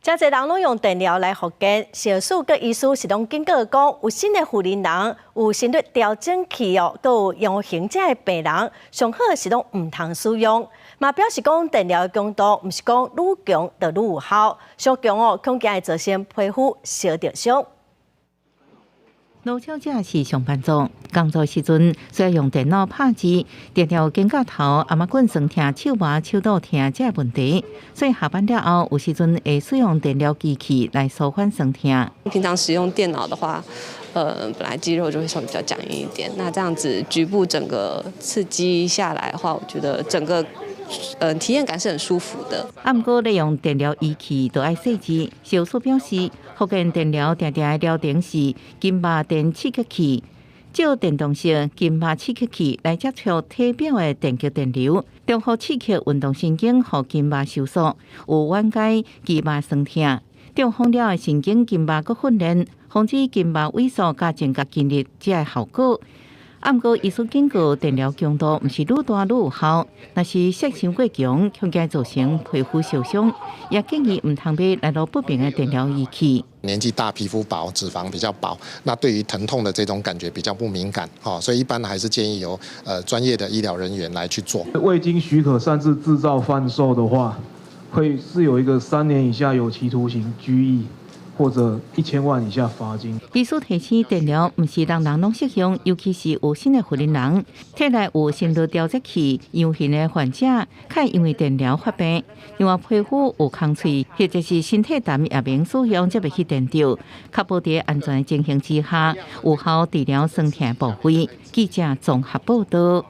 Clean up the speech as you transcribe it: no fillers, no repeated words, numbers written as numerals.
誠濟人攏用電療來復健，小蘇佮醫師是攏警告講，有心的婦人人，有心率調整器哦，閣有陽型這的病人，上好是攏毋通使用。嘛表示講電療的強度，毋是講愈強就愈有效，傷強哦，恐驚會造成皮膚燒著傷。盧小姐是上班族，工作時陣需要用電腦拍字，定定肩胛頭、頷頸酸疼、手麻、手肚疼這個問題，所以下班了後有時陣會使用電療機器來舒緩酸疼。平常使用電腦的話，本來肌肉就會稍微比較僵硬一點，那這樣子局部整個刺激下來的話，我覺得整個體驗感是很舒服的。啊，毋過利用電療儀器都愛細緻。小蘇表示，復健電療定定的療程是筋膜電刺激器，藉電動式筋膜刺激器來接觸體表的電極電流，中和刺激運動神經，予筋膜收縮，有緩解肌肉痠疼。中風了的神經筋膜閣訓練，防止筋膜萎縮，佮增加筋力，這个效果。啊，毋過醫師警告，電療強度毋是愈大愈有效，若是設傷過強，恐驚造成皮膚受傷，也建議毋通買來路不明的電療儀器。年紀大，皮膚薄，脂肪比較薄，那對於疼痛的這種感覺比較不敏感，所以一般還是建議由專業的醫療人員來去做。未經許可擅自製造販售的話，會是有一個3年以下有期徒刑、拘役，或者1000萬以下罰金。醫師提醒，電療毋是人人攏適用，尤其是有身的婦人，體內有心率調節器陽性的患者，較會因為電療發病。另外，皮膚有空喙或者是身體炎也免使用這欲去電著，確保佇安全的情形之下，有效治療酸痛部位。記者綜合報道。